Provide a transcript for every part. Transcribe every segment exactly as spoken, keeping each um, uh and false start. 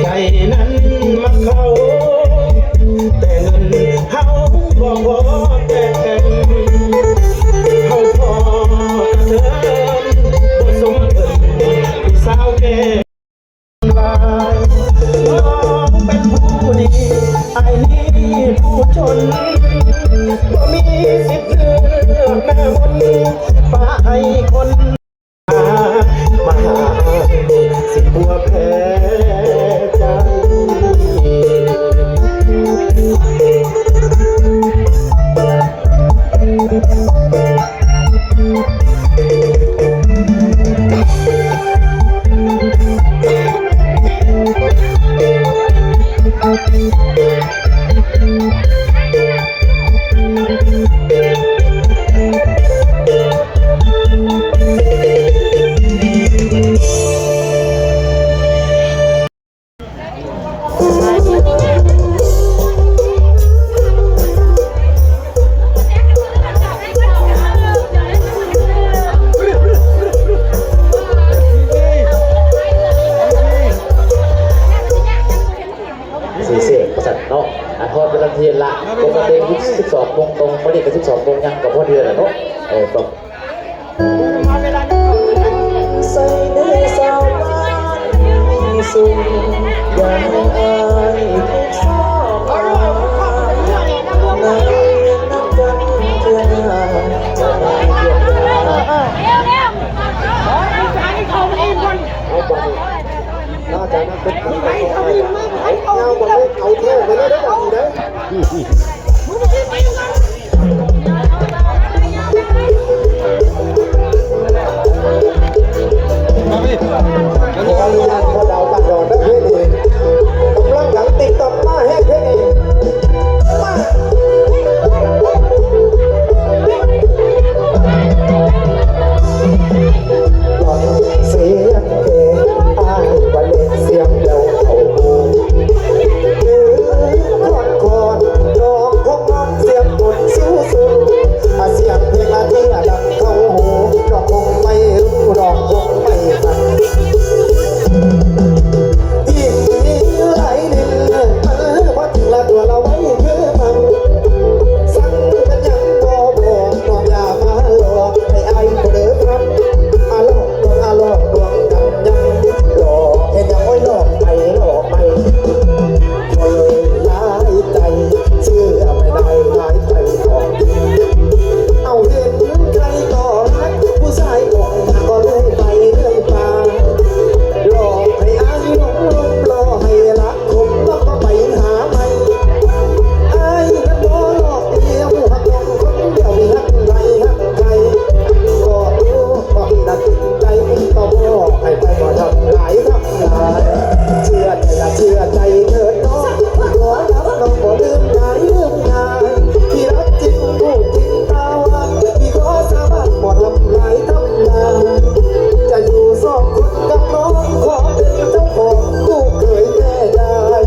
ใจนั้นมักเขา แต่เงินเฮาบ่พอแต่ง เฮาพอกระเทิน บ่สมเพิ่นผู้สาวแก่ ลาย น้องเป็นผู้ดี ไอ้นี่ผู้จน บ่มีสิทธิ์เลือกหน้ามนต์ ปะให้คน มาหาสิบัวแพ้ใจ สีเสียงประสานเนาะ อันฮอดเวลาเที่ยงละ ปกติสิบสองโมงตรง พอดีกับสิบสองโมงยังกับพอดีแหละเนาะ เออ ตรง ใส่เด้อสาวบ้านมีสุข อย่าให้อายทุกข์ซอกหา ในน้ำกันเพื่อนจะได้เยียวยา เอาไป น่าจะนั่งเป็น เอาไป เอาไป เอาแท้ไปเลยเด้อ เอาไปเด้อ ขออนุญาตพ่อดาวบ้านดอนนะ เพลงนี้กำลังดังติ๊กต็อกมาแฮง เพลงนี้มา เสียง เสียงแก้วอ้ายบรรเลงเสียงแก้วเขา เออ คอนคอน น้องคงน้องเสียงบนสู้สู้ อ่ะ เสียงเพลงอาเทียดังเข้าหู น้องคงไม่รู้ น้องคงไม่ฟัง อีกทีไหลดิน มันบ่ถึงละตัวละไว้คือมัน สั่งเป็นหยังบ่บอก น้องอย่ามาหลอก ให้อ้ายบ่เลิกครับ อาหลอกลวง อาหลอกลวงกันยังหลอก เห็นยัง โอ้ย หลอกไปหลอกไป คนหลายใจ เชื่อไม่ได้หลายใจของ เอาเห็นใครก็รัก ผู้ชายอกหักก็เรื่อยไปเรื่อยมา หลอกให้อ้ายหลงหลง หลอกให้รัก ผมต้องไปหาใหม่ อ้ายนั้นบ่หลอกเดียว หักของคนเดียว มีหักใครหักใคร ก็รู้ว่าพี่นั้นจริงใจ ก็บอกให้ไปบ่ทำหลายทำหลาย เชื่อใจละเชื่อใจเถิดน้อง ขอรับน้องบ่ลืมนายลืมนาย ที่รักจริงพูดจริงตาหวาน พี่ขอสาบานบ่ทำลายทำลาย จะอยู่สองคนกับน้อง ขอเป็นเจ้าของลูกเขยแม่ยาย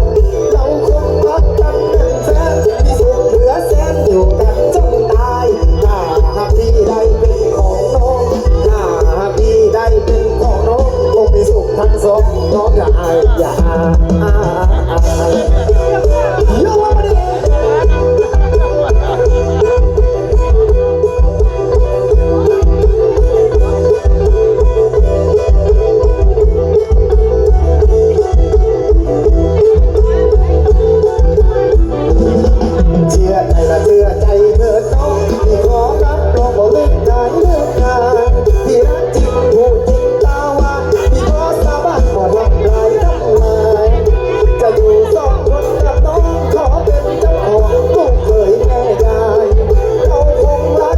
เราคงรักกันเป็นแฟน มีสุขเหลือแสนอยู่กันจนตาย ถ้าหากพี่ได้เป็นของน้อง ถ้าหากพี่ได้เป็นของน้อง คงมีสุขทั้งสอง น้องอย่าอาย อย่าอาย อย่าอาย อย่าอาย เชื่อใจละเชื่อใจเถิดน้อง พี่ขอรับรองบ่เลิกได้เลิกลา พี่รักจริงพูดจริงตาหวาน พี่ขอสาบานบ่ทำลายทำลาย จะอยู่สองคนกับน้อง ขอเป็นเจ้าของลูกเขยแม่ยาย เราคงรัก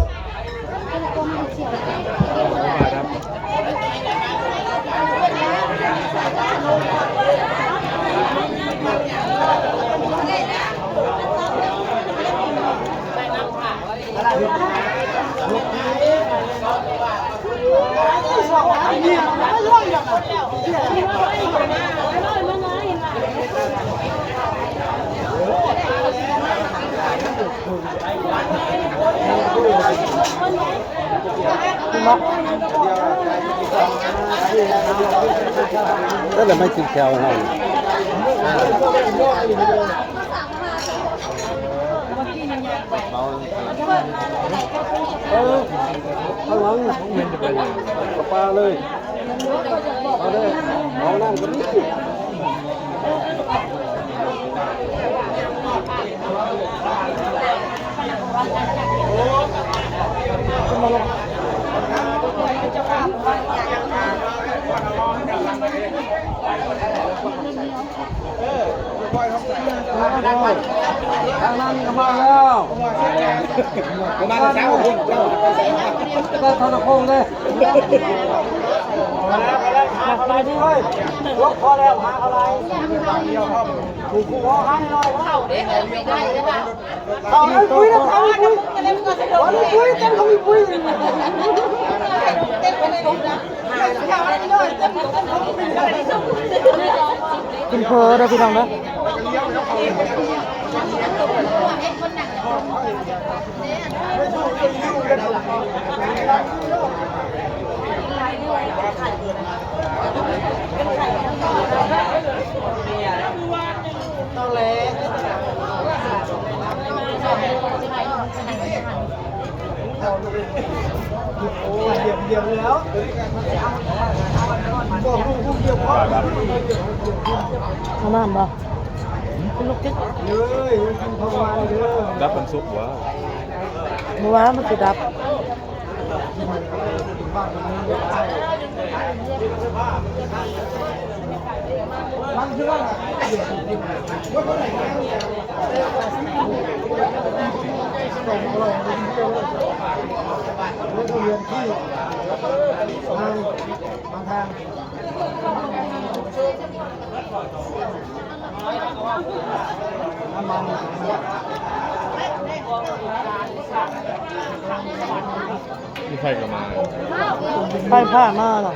นั่นแหละไม่กินแก้วให้ เออ ข้างหลังมันจะเป็นปลาเลย เอาเลย เอาน้ำกันนิดนึง ทางนั้นก็มาแล้ว ประมาณสามคน ก็ทรโคงเลย หาอะไรดีเว้ย ยกพอแล้ว หาอะไร ถูกหัวหาหน่อย เขาได้ปุ้ยนะ เขาได้ปุ้ย เขาได้ปุ้ย เต้นเขามีปุ้ย กินเพลินเด้อพี่น้องเด้อ โอ้ย เยี่ยมเยี่ยมแล้ว บอกลูกลูกเยี่ยมพ่อ เอาน้ำบ่ ลูกจิ๊ก เฮ้ย กินของหวานเด้อ ดับมันสุกวะ เมื่อวานมันสิดับ น้ำมัน มีไฟก็มา ไฟผ่ามาเหรอ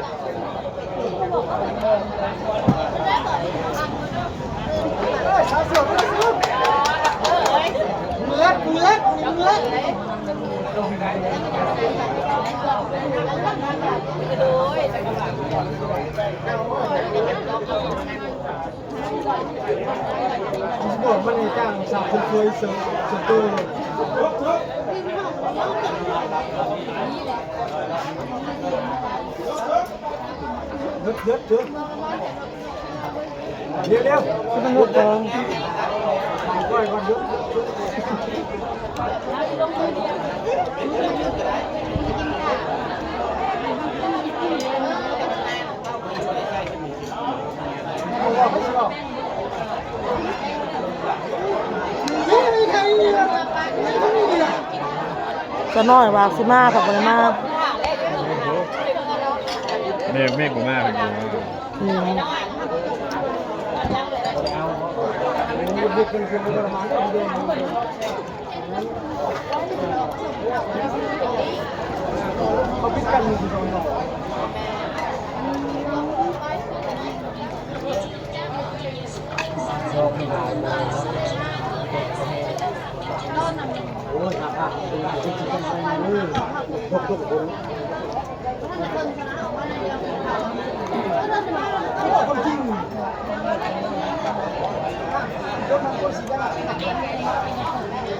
บอกมันในจ้างสาวคนสวยเสริมเสริมตัวเลย เดี๋ยวเดี๋ยวเดี๋ยวเดี๋ยวเดี๋ยว คือมันหลุดลง ก่อนก่อนเดี๋ยว จะน้อยว่าสิมา แต่บ่ได้มา แม่ แม่กูมา แม่กูมา อืม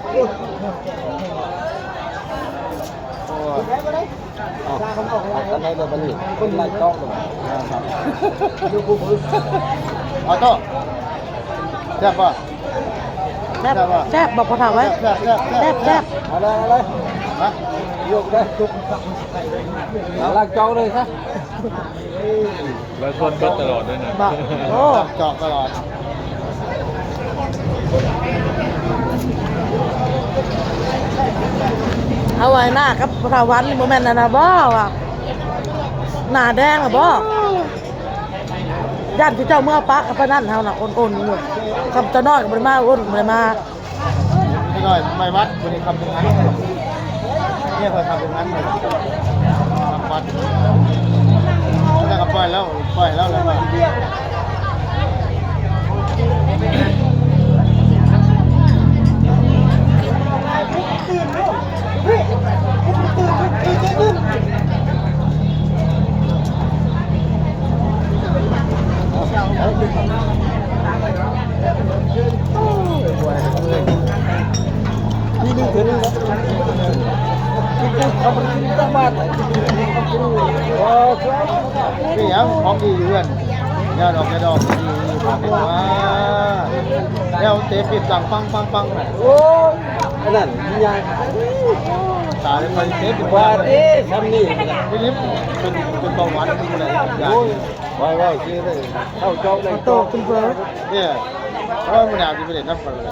โอ้ย เอา เอาอันไหนเลยบัดนี้ คนไล่ต้องเลย เอาต่อ แซ่บป่ะ แซ่บ แซ่บป่ะ แซ่บ บอกพ่อเฒ่าไว้ แซ่บ แซ่บ แซ่บ แซ่บ แซ่บ เอาเลย เอาเลย ฮะ ยกได้ เอาล้างจอกเลยซะ แล้วชวนเบิดตลอดด้วยนะ บ่ โอ้ เจาะตลอด เอาไว้หน้ากับสาวันบ่แม่นอันน่ะบ่วะ หน้าแดงน่ะบ่ ย่านที่เจ้าเมือปะกับปะนั่นเฮาน่ะ อ่อนๆอยู่ คำตะน้อยก็บ่ได้มา อ่อนบ่ได้มา นิดหน่อยไม่วัด วันนี้ทำเป็นงาน เนี่ยเคยทำเป็นงานเลย ทำวัด แล้วก็ปล่อยแล้ว ปล่อยแล้ว แล้วก็ ตื่นลูก ตื่น ตื่น ตื่น ตื่น ตื่น ตื่น มีหยังของดีอยู่เฮือน ยาดอก ยาดอก ดีๆ มาเป็นว่า แล้วเตะปิดหลัง ปังปังปังน่ะ โอ้ย อันนั้นยาย ตายแล้ว ไปเตะปิด ว่าเด้ ซ้ำนี่ นี่นี่เป็น เป็นเบาหวาน เป็นอะไร โอ้ย ว่า ว่าซื้อได้ เข้าเจ้าได้ โตขึ้นเพิ่ม เนี่ย เพราะว่ามันอยากจะไปเล่นน้ำกันเลย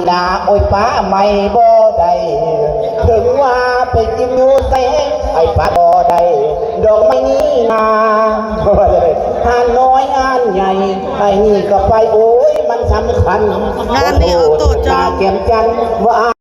ดาโอ้ยป้าไม่บ่ได้ ถึงว่าไปกินอยู่แสงไอ้ป้าบ่ได้ ดอกไม้นี้นา หาดน้อยหาดใหญ่ ไอ้นี่ก็ไป โอ้ย มันสำคัญ งานนี้เอาโตจอง ตาแก้มจันทร์ว่า